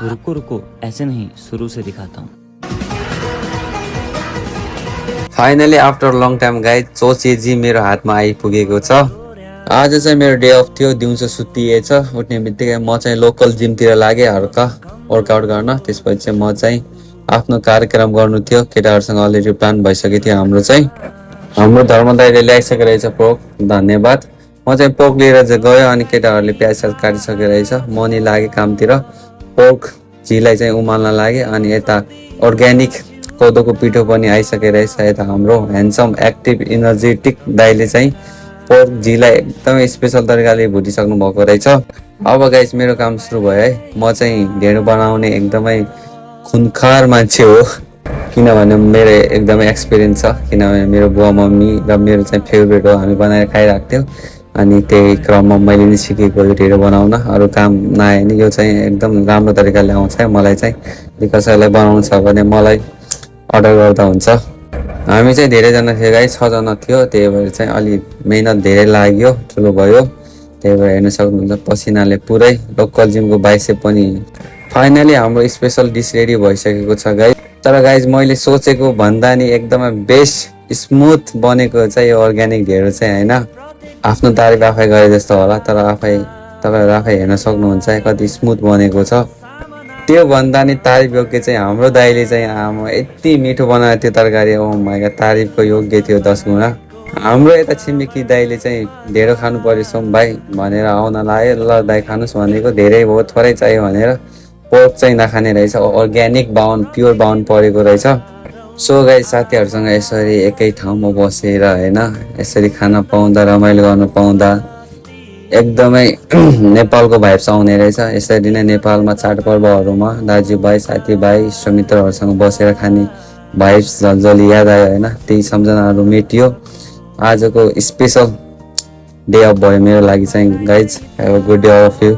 रुको रुको, ऐसे नहीं, शुरू से दिखाता हूँ। Finally after long time guys सोसेजी मेरो हातमा आइपुगेको छ। आज चाहिँ मेरो डे अफ थियो, दिउँसो सुत्तिएछ। उठ्ने बित्तिकै म चाहिँ लोकल जिमतिर लागेँ हल्का वर्कआउट गर्न। त्यसपछि चाहिँ म चाहिँ आफ्नो कार्यक्रम गर्नु थियो, केटाहरूसँग अलरेडी प्लान भइसकेको थियो। हाम्रो धर्म दाइले ल्याइसकेको रहेछ पोक, धन्यवाद। म चाहिँ पोक लिएर चाहिँ गयो अनि केटाहरूले प्याज साज काटिसकेको रहेछ। म नि लागेँ कामतिर, पोक झीलाई चाहिँ उमाल्न लागेँ। अनि यता अर्ग्यानिक कोदोको पिठो पनि आइसकेको रहेछ। यता हाम्रो ह्यान्डसम एक्टिभ इनर्जेटिक दाइले चाहिँ पोर्क झीलाई एकदमै स्पेसल तरिकाले भुटिसक्नु भएको रहेछ। अब गाइस मेरो काम सुरु भयो है। म चाहिँ ढेँडो बनाउने एकदमै खुनखार मान्छे हो, किनभने मेरो एकदमै एक्सपिरियन्स छ। किनभने मेरो बुवा मम्मी र मेरो चाहिँ फेभरेट हो, हामी बनाएर खाइरहेको थियौँ। अनि त्यही क्रममा मैले नि सिकेको यो ढेँडो बनाउन। अरू काम नआए नि यो चाहिँ एकदम राम्रो तरिकाले आउँछ है मलाई चाहिँ। कसैलाई बनाउनु छ भने मलाई अर्डर गर्दा हुन्छ। हामी चाहिँ धेरैजना थियो गाइस, 6 जना थियो। त्यही भएर चाहिँ अलि मेहनत धेरै लाग्यो, ठुलो भयो। त्यही भएर हेर्न सक्नुहुन्छ पसिनाले पुरै लोकल जिमको बाइसेप पनि। फाइनली हाम्रो स्पेसल डिस रेडी भइसकेको छ गाइस। तर गाइस मैले सोचेको भन्दा नि एकदमै बेस्ट स्मुथ बनेको चाहिँ यो अर्ग्यानिक ढेँडो चाहिँ होइन। आफ्नो तारिफ आफै गरे जस्तो होला, तर तपाईँहरू आफै हेर्न सक्नुहुन्छ कति स्मुथ बनेको छ। त्यो भन्दा नि तारिफ योग्य चाहिँ हाम्रो दाइले चाहिँ आमा यति मिठो बनाएको थियो तरकारी। ओ माइ गॉड, तारिफको योग्य थियो 10 गुणा। हाम्रो यता छिमेकी दाइले चाहिँ ढेँडो खानु पर्यो सोम भाइ भनेर आउन लाग्यो। ल दाइ खानुहोस् भनेको, धेरै भयो थोरै चाहियो भनेर। पोर्क चाहिँ नखाने रहेछ, अर्ग्यानिक प्योर बाहुन परेको रहेछ। सो गाइस साथीहरूसँग यसरी एकै ठाउँमा बसेर होइन यसरी खान पाउँदा, रमाइलो गर्न पाउँदा एकदमै नेपालको भाइब्स आउने रहेछ। यसरी नै नेपालमा चाडपर्वहरूमा दाजुभाइ साथीभाइ इष्टमित्रहरूसँग बसेर खाने भाइब्स जलजली याद आयो होइन। त्यही सम्झनाहरू मेटियो। आजको स्पेसल डे अफ भयो मेरो लागि चाहिँ guys. Have a good day of you.